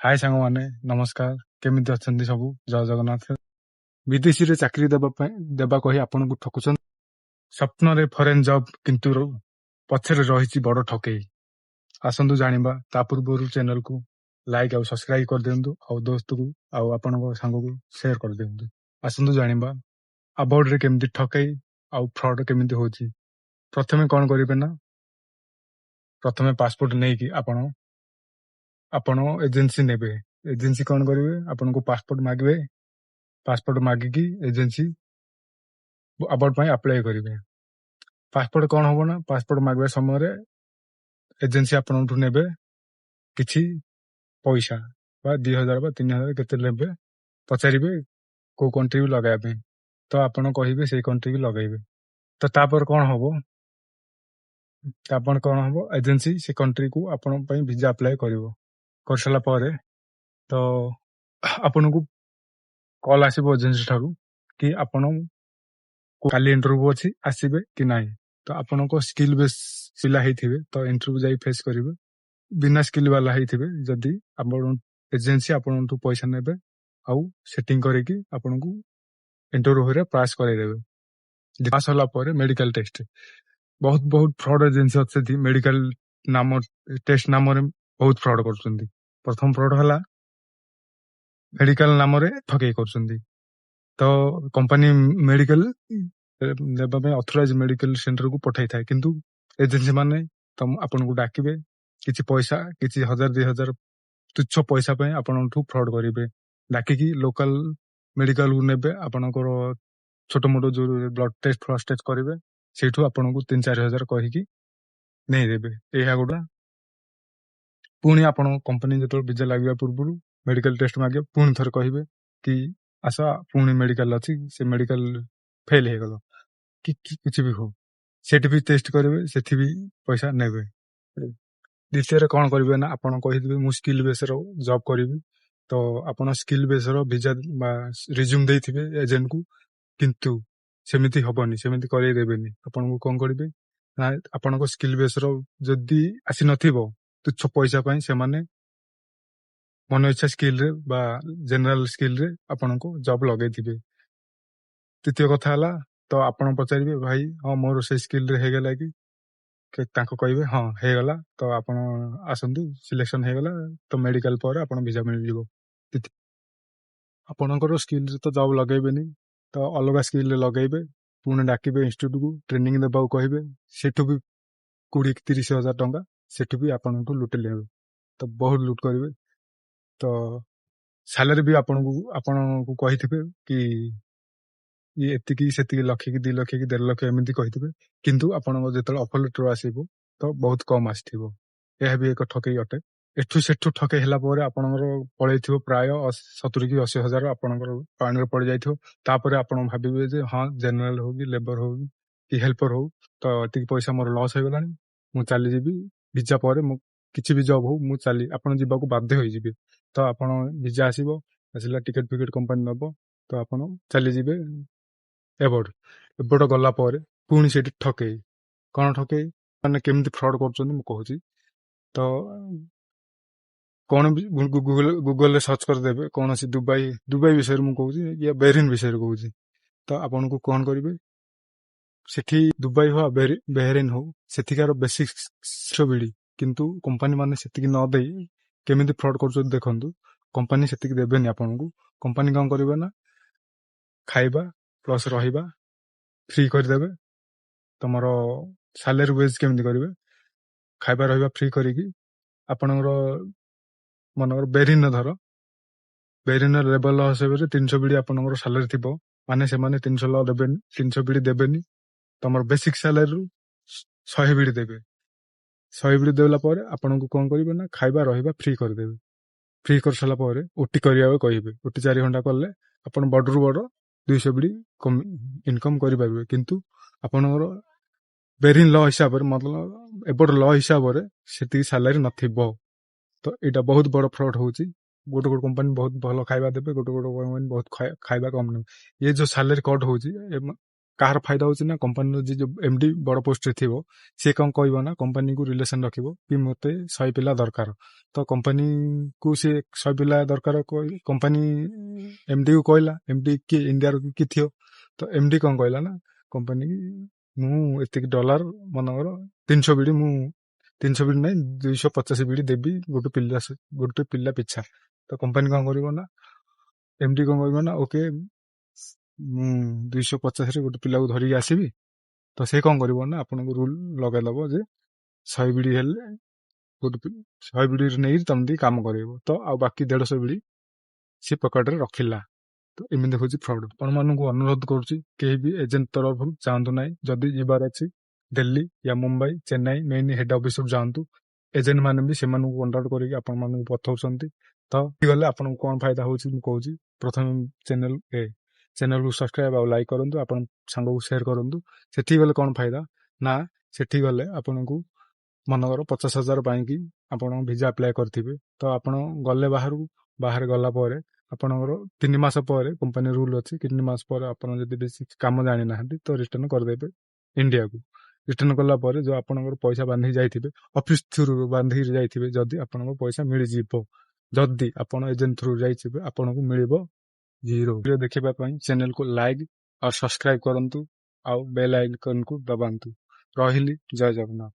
ହାଏ ସାଙ୍ଗମାନେ, ନମସ୍କାର। କେମିତି ଅଛନ୍ତି ସବୁ? ଜୟ ଜଗନ୍ନାଥ। ବିଦେଶୀରେ ଚାକିରି ଦେବା ପାଇଁ ଦେବା କହି ଆପଣଙ୍କୁ ଠକୁଛନ୍ତି। ସ୍ୱପ୍ନରେ ଫରେନ୍ ଜବ୍, କିନ୍ତୁ ପଛରେ ରହିଛି ବଡ଼ ଠକେଇ। ଆସନ୍ତୁ ଜାଣିବା। ତା ପୂର୍ବରୁ ଚ୍ୟାନେଲକୁ ଲାଇକ୍ ଆଉ ସବସ୍କ୍ରାଇବ କରିଦିଅନ୍ତୁ ଆଉ ଦୋସ୍ତକୁ ଆଉ ଆପଣଙ୍କ ସାଙ୍ଗକୁ ସେୟାର କରିଦିଅନ୍ତୁ। ଆସନ୍ତୁ ଜାଣିବା ଆବ୍ରଡରେ କେମିତି ଠକେଇ ଆଉ ଫ୍ରଡ୍ କେମିତି ହଉଛି। ପ୍ରଥମେ କଣ କରିବେ ନା, ପ୍ରଥମେ ପାସପୋର୍ଟ ନେଇକି ଆପଣ ଏଜେନ୍ସି ନେବେ। ଏଜେନ୍ସି କଣ କରିବେ? ଆପଣଙ୍କୁ ପାସପୋର୍ଟ ମାଗିବେ। ପାସପୋର୍ଟ ମାଗିକି ଏଜେନ୍ସି ଆବ୍ରଡ ପାଇଁ ଆପ୍ଲାଏ କରିବେ। ପାସପୋର୍ଟ କଣ ହବ ନା, ପାସପୋର୍ଟ ମାଗିବା ସମୟରେ ଏଜେନ୍ସି ଆପଣଙ୍କଠୁ ନେବେ କିଛି ପଇସା ବା 2000 ବା 3000 କେତେ ନେବେ। ପଚାରିବେ କୋଉ କଣ୍ଟ୍ରି ଲଗାଇବା ପାଇଁ, ତ ଆପଣ କହିବେ, ସେଇ କଣ୍ଟ୍ରିକି ଲଗାଇବେ। ତ ତାପରେ କଣ ହବ? ତାପରେ କଣ ହବ? ଏଜେନ୍ସି ସେ କଣ୍ଟ୍ରିକୁ ଆପଣଙ୍କ ପାଇଁ ଭିଜା ଆପ୍ଲାଏ କରିବ। କରିସାରିଲା ପରେ ତ ଆପଣଙ୍କୁ କଲ୍ ଆସିବ ଏଜେନ୍ସି ଠାରୁ କି ଆପଣ କାଲି ଇଣ୍ଟରଭ୍ୟୁ ଅଛି, ଆସିବେ କି ନାହିଁ? ତ ଆପଣଙ୍କ ସ୍କିଲ୍ ବେସ୍ ପିଲା ହେଇଥିବେ ତ ଇଣ୍ଟରଭ୍ୟୁ ଯାଇ ଫେସ୍ କରିବେ। ବିନା ସ୍କିଲ୍ ବାଲା ହେଇଥିବେ ଯଦି, ଆପଣ ଏଜେନ୍ସି ଆପଣଙ୍କଠୁ ପଇସା ନେବେ ଆଉ ସେଟିଂ କରିକି ଆପଣଙ୍କୁ ଇଣ୍ଟରଭ୍ୟୁରେ ପାସ୍ କରାଇଦେବେ। ପାସ୍ ହେଲା ପରେ ମେଡିକାଲ ଟେଷ୍ଟ। ବହୁତ ବହୁତ ଫ୍ରଡ୍ ଏଜେନ୍ସି ଅଛନ୍ତି, ମେଡିକାଲ ନାମ, ଟେଷ୍ଟ ନାମରେ ବହୁତ ଫ୍ରଡ୍ କରୁଛନ୍ତି। ପ୍ରଥମ ଫ୍ରଡ୍ ହେଲା ମେଡିକାଲ ନାମରେ ଠକେଇ କରୁଛନ୍ତି। ତ କମ୍ପାନୀ ମେଡିକାଲ ନେବା ପାଇଁ ଅଥରାଇଜ ମେଡିକାଲ ସେଣ୍ଟରକୁ ପଠାଇଥାଏ, କିନ୍ତୁ ଏଜେନ୍ସି ମାନେ ତମ ଆପଣଙ୍କୁ ଡାକିବେ, କିଛି ପଇସା, କିଛି ହଜାର 2000 ତୁଚ୍ଛ ପଇସା ପାଇଁ ଆପଣଙ୍କଠୁ ଫ୍ରଡ୍ କରିବେ। ଡାକିକି ଲୋକାଲ ମେଡିକାଲକୁ ନେବେ, ଆପଣଙ୍କର ଛୋଟ ମୋଟ ଯୋଉ ବ୍ଲଡ ଟେଷ୍ଟ ଫ୍ଲଡ ଟେଷ୍ଟ କରିବେ, ସେଇଠୁ ଆପଣଙ୍କୁ 3-4 ହଜାର କହିକି ନେଇଦେବେ। ଏହା ଗୋଟା। ପୁଣି ଆପଣ କମ୍ପାନୀ ଯେତେବେଳେ ଭିଜା ଲାଗିବା ପୂର୍ବରୁ ମେଡିକାଲ ଟେଷ୍ଟ ମାଗିବ, ପୁଣି ଥରେ କହିବେ କି ଆସ, ପୁଣି ମେଡିକାଲ ଅଛି। ସେ ମେଡିକାଲ ଫେଲ ହେଇଗଲ କି କିଛି ବି ହଉ, ସେଠି ବି ଟେଷ୍ଟ କରିବେ, ସେଠି ବି ପଇସା ନେବେ। ଦ୍ୱିତୀୟରେ କଣ କରିବେ ନା, ଆପଣ କହିଦେବେ ମୁଁ ସ୍କିଲ୍ ବେସର ଜବ୍ କରିବି। ତ ଆପଣ ସ୍କିଲ୍ ବେସର ଭିଜା ବା ରିଜ୍ୟୁମ ଦେଇଥିବେ ଏଜେଣ୍ଟକୁ, କିନ୍ତୁ ସେମିତି ହବନି, ସେମିତି କରେଇ ଦେବେନି। ଆପଣଙ୍କୁ କଣ କରିବେ ନା, ଆପଣଙ୍କ ସ୍କିଲ୍ ବେସର ଯଦି ଆସିନଥିବ, ତୁଚ୍ଛ ପଇସା ପାଇଁ ସେମାନେ ମନ ଇଚ୍ଛା ସ୍କିଲରେ ବା ଜେନେରାଲ ସ୍କିଲରେ ଆପଣଙ୍କୁ ଜବ୍ ଲଗେଇଥିବେ। ତୃତୀୟ କଥା ହେଲା, ତ ଆପଣ ପଚାରିବେ, ଭାଇ, ହଁ, ମୋର ସେଇ ସ୍କିଲରେ ହେଇଗଲା କି? ତାଙ୍କ କହିବେ, ହଁ, ହେଇଗଲା, ତ ଆପଣ ଆସନ୍ତୁ, ସିଲେକ୍ସନ ହେଇଗଲା, ତ ମେଡିକାଲ ପରେ ଆପଣ ଭିଜା ମିଳିଯିବ। ଆପଣଙ୍କର ସ୍କିଲରେ ତ ଜବ୍ ଲଗେଇବେନି, ତ ଅଲଗା ସ୍କିଲରେ ଲଗେଇବେ। ପୁଣି ଡାକିବେ ଇନଷ୍ଟିଚ୍ୟୁଟକୁ, ଟ୍ରେନିଂ ଦେବାକୁ କହିବେ। ସେଠୁ ବି 20-30 ହଜାର ଟଙ୍କା ସେଠୁ ବି ଆପଣଙ୍କଠୁ ଲୁଟି ନେବେ। ତ ବହୁତ ଲୁଟ କରିବେ। ତ ସାଲାରୀ ବି ଆପଣଙ୍କୁ କହିଥିବେ କି ଇଏ ଏତିକି ସେତିକି, ଲକ୍ଷେ କି 2 ଲକ୍ଷ କି 1.5 ଲକ୍ଷ ଏମିତି କହିଥିବେ, କିନ୍ତୁ ଆପଣଙ୍କ ଯେତେବେଳେ ଅଫର ଲେଟର ଆସିବ ତ ବହୁତ କମ ଆସିଥିବ। ଏହା ବି ଏକ ଠକେଇ ଅଟେ। ଏଠୁ ସେଠୁ ଠକେଇ ହେଲା ପରେ ଆପଣଙ୍କର ପଳେଇଥିବ ପ୍ରାୟ 70 କି 80 ହଜାର ଆପଣଙ୍କର ପାଣିରେ ପଡିଯାଇଥିବ। ତାପରେ ଆପଣ ଭାବିବେ ଯେ ହଁ, ଜେନେରାଲ ହଉ କି ଲେବର ହଉ କି ହେଲ୍ପର ହଉ, ତ ଏତିକି ପଇସା ମୋର ଲସ୍ ହେଇଗଲାଣି, ମୁଁ ଚାଲିଯିବି। ଭିଜା ପରେ ମୁଁ କିଛି ବି ଜବ୍ ହଉ, ମୁଁ ଚାଲି ଆପଣ ଯିବାକୁ ବାଧ୍ୟ ହେଇଯିବେ। ତ ଆପଣ ଭିଜା ଆସିବ, ଆସିଲା, ଟିକେଟ ଫିକେଟ କମ୍ପାନୀ ନବ, ତ ଆପଣ ଚାଲିଯିବେ ଏବର୍ଡ। ଏବର୍ଡ ଗଲା ପରେ ପୁଣି ସେଠି ଠକେଇ। କଣ ଠକେଇ, ମାନେ କେମିତି ଫ୍ରଡ୍ କରୁଛନ୍ତି, ମୁଁ କହୁଛି। ତ କଣ ବି ଗୁଗଲରେ ସର୍ଚ୍ଚ କରିଦେବେ କୌଣସି ଦୁବାଇ ବିଷୟରେ ମୁଁ କହୁଛି ୟା ବେରିନ୍ ବିଷୟରେ କହୁଛି। ତ ଆପଣଙ୍କୁ କଣ କରିବେ ସେଠି, ଦୁବାଇ ହଉ, ବେହେରିନ୍ ହଉ, ସେଠିକାର ବେସିକ୍ ବିଡ଼ି, କିନ୍ତୁ କମ୍ପାନୀ ମାନେ ସେତିକି ନ ଦେଇ କେମିତି ଫ୍ରଡ୍ କରୁଛନ୍ତି ଦେଖନ୍ତୁ। କମ୍ପାନୀ ସେତିକି ଦେବେନି ଆପଣଙ୍କୁ। କମ୍ପାନୀ କଣ କରିବେ ନା, ଖାଇବା ପ୍ଲସ୍ ରହିବା ଫ୍ରି କରିଦେବେ। ତମର ସାଲାରୀ ୱେଜ୍ କେମିତି କରିବେ? ଖାଇବା ରହିବା ଫ୍ରି କରିକି ଆପଣଙ୍କର ମନେକର ବେରିନ ଧର, ବେରିନ ଲେବର ଲ ହିସାବରେ 300 ବିଡ଼ି ଆପଣଙ୍କର ସାଲାରୀ ଥିବ, ମାନେ ସେମାନେ 300 ଲ ଦେବେନି, 300 ବିଡ଼ି ଦେବେନି। ତମର ବେସିକ ସାଲାରୀରୁ 100 ବିଡ଼ି ଦେବେ। 100 ବିଡ଼ି ଦେଲା ପରେ ଆପଣଙ୍କୁ କଣ କରିବେ ନା, ଖାଇବା ରହିବା ଫ୍ରି କରିଦେବେ। ଫ୍ରି କରିସାରିଲା ପରେ ଓଟି କରିବାକୁ କହିବେ। ଓଟି 4 ଘଣ୍ଟା କଲେ ଆପଣ ବଡ଼ରୁ ବଡ଼ 200 ବିଡ଼ି ଇନକମ୍ କରିପାରିବେ। କିନ୍ତୁ ଆପଣଙ୍କର ବେରିନ୍ ଲ ହିସାବରେ, ମତଲବ ଏପଟ ଲ ହିସାବରେ ସେତିକି ସାଲାରୀ ନଥିବ। ତ ଏଇଟା ବହୁତ ବଡ଼ ଫ୍ରଡ୍ ହଉଛି। ଗୋଟେ ଗୋଟେ କମ୍ପାନୀ ବହୁତ ଭଲ ଖାଇବା ଦେବେ, ଗୋଟେ ଗୋଟେ କମ୍ପାନୀ ବହୁତ ଖାଇବା କମ ନେବେ। ଇଏ ଯୋଉ ସାଲାରୀ କଟ୍ ହଉଛି କାହାର ଫାଇଦା ହେଉଛି ନା, କମ୍ପାନୀର ଯିଏ ଯୋଉ ଏମଡି ବଡ଼ ପୋଷ୍ଟରେ ଥିବ, ସିଏ କ'ଣ କହିବ ନା, କମ୍ପାନୀକୁ ରିଲେସନ ରଖିବ କି ମୋତେ 100 ପିଲା ଦରକାର। ତ କମ୍ପାନୀକୁ ସିଏ 100 ପିଲା ଦରକାର କମ୍ପାନୀ ଏମଡି କୁ କହିଲା। ଏମଡି କିଏ, ଇଣ୍ଡିଆର କି ଥିବ। ତ ଏମଡି କ'ଣ କହିଲା ନା, କମ୍ପାନୀ ମୁଁ ଏତିକି ଡଲାର, ମନେକର 300 ବିଡ଼ି, ମୁଁ 300 ବିଡ଼ି ନାହିଁ, 250 ବିଡ଼ି ଦେବି ଗୋଟେ ପିଲା ପିଛା। ତ କମ୍ପାନୀ କ'ଣ କରିବ ନା, ଏମଡି କ'ଣ କରିବ ନା, ଓକେ, ମୁଁ 250ରେ ଗୋଟେ ପିଲାକୁ ଧରିକି ଆସିବି। ତ ସେ କ'ଣ କରିବ ନା, ଆପଣଙ୍କୁ ରୁଲ ଲଗାଇଦବ ଯେ 100 ବିଡ଼ି ହେଲେ ଗୋଟେ 100 ବିଡ଼ି ନେଇକି ତମେ ଟିକେ କାମ କରେଇବ। ତ ଆଉ ବାକି 150 ବିଡ଼ି ସେ ପକେଟରେ ରଖିଲା। ତ ଏମିତି ହେଉଛି ଫ୍ରଡ୍। ଆପଣମାନଙ୍କୁ ଅନୁରୋଧ କରୁଛି, କେହି ବି ଏଜେଣ୍ଟ ତରଫରୁ ଯାଆନ୍ତୁ ନାହିଁ। ଯଦି ଯିବାର ଅଛି, ଦିଲ୍ଲୀ ୟା ମୁମ୍ବାଇ, ଚେନ୍ନାଇ ମେନ୍ ହେଡ୍ ଅଫିସରୁ ଯାଆନ୍ତୁ। ଏଜେଣ୍ଟ ମାନେ ବି ସେମାନଙ୍କୁ କଣ୍ଟାକ୍ଟ କରିକି ଆପଣମାନଙ୍କୁ ପଠଉଛନ୍ତି। ତ ଗଲେ ଆପଣଙ୍କୁ କ'ଣ ଫାଇଦା ହେଉଛି, ମୁଁ କହୁଛି। ପ୍ରଥମେ ଚ୍ୟାନେଲକୁ ସବସ୍କ୍ରାଇବ ଆଉ ଲାଇକ୍ କରନ୍ତୁ, ଆପଣ ସାଙ୍ଗକୁ ସେୟାର କରନ୍ତୁ। ସେଠିକି ଗଲେ କ'ଣ ଫାଇଦା ନା, ସେଠି ଗଲେ ଆପଣଙ୍କୁ ମନେକର 50,000 ପାଇଁକି ଆପଣ ଭିଜା ଆପ୍ଲାଏ କରିଥିବେ। ତ ଆପଣ ଗଲେ ବାହାରକୁ। ବାହାରେ ଗଲା ପରେ ଆପଣଙ୍କର 3 ମାସ ପରେ, କମ୍ପାନୀ ରୁଲ୍ ଅଛି, 3 ମାସ ପରେ ଆପଣ ଯଦି ବେଶୀ କାମ ଜାଣିନାହାନ୍ତି, ତ ରିଟର୍ନ କରିଦେବେ ଇଣ୍ଡିଆକୁ। ରିଟର୍ନ କଲା ପରେ ଯୋଉ ଆପଣଙ୍କର ପଇସା ବାନ୍ଧିକି ଯାଇଥିବେ, ଅଫିସ ଥ୍ରୁରୁ ବାନ୍ଧିକି ଯାଇଥିବେ ଯଦି, ଆପଣଙ୍କ ପଇସା ମିଳିଯିବ। ଯଦି ଆପଣ ଏଜେଣ୍ଟ ଥ୍ରୁ ଯାଇଥିବେ, ଆପଣଙ୍କୁ ମିଳିବ ଜିରୋ। ଭିଡ଼ିଓ ଦେଖିବା ପାଇଁ ଚ୍ୟାନେଲକୁ ଲାଇକ୍ ଆଉ ସବସ୍କ୍ରାଇବ କରନ୍ତୁ ଆଉ ବେଲ୍ ଆଇକନକୁ ଦବାନ୍ତୁ। ରହିଲି, ଜୟ ଜଗନ୍ନାଥ।